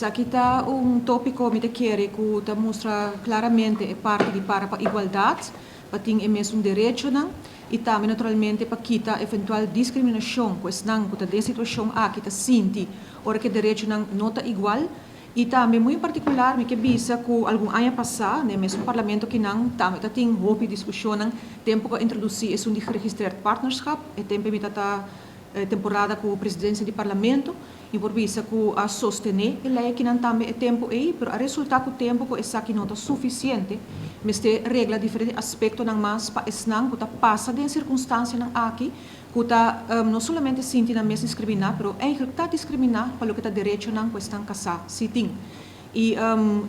Esaki ta un tópiko, mi ta kere, ku ta mustra klaramente e parti di para pa igualdat, pa tin e mesun derechonan i tambe naturalmente pa kita eventual diskriminashon ku esnan ku ta den situashon aki ta sinti ora ku e derechonan no ta igual. I tambe muy en partikular mi ke bisa ku algun aña pasá den e mesun parlamento kinan tambe ta tin hopi diskushonnan tempu ku a introdusí esun di geregistreerd partnerschap. E tempu mi ta ta temporada ku presidensia di parlamento. Mi por bisa ku a sostené e lei akinan tambe e tempu ei, pero a resultá ku tempu ku esaki no ta sufisiente. Mester regla diferente aspektonan mas pa esnan ku ta pasa den sirkunstansianan aki, ku ta no solamente sinti nan mes diskriminá, pero eigentlik ta diskriminá pa loke ta derechonan ku esnan kasá si tin. I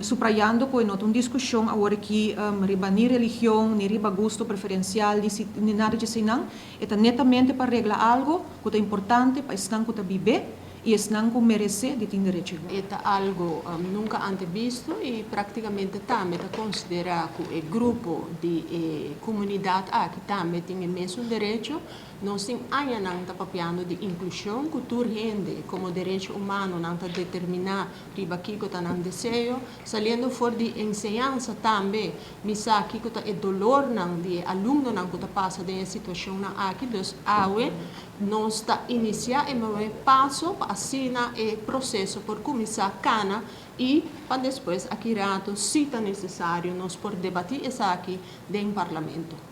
suprayando ku e no ta un diskushon awor aki riba ni religion, ni riba gusto preferensial, ni si ni nada di eseinan. E ta netamente pa regla algo ku ta importante pa esnan ku ta bib'é i esnan ku meresé di tin derecho igual. E ta algo nunka ante bisto i praktikamente tambe ta konsiderá ku e grupo di e komunidat aki tambe tin e mesun derecho. Nos tin añanan ta papiando di inklushon ku tur hende komo derecho humano nan ta determiná riba kiko ta nan deseo. Saliendo for di enseñansa tambe mi sa kiko ta e dolornan di e alumnonan ku ta pasa den e situashonnan aki. Dus awe nos ta inisiá e promé paso pa asina e proseso por kuminsá kana i pa despues aki rato si ta nesesario nos por debatí esaki den Parlamento.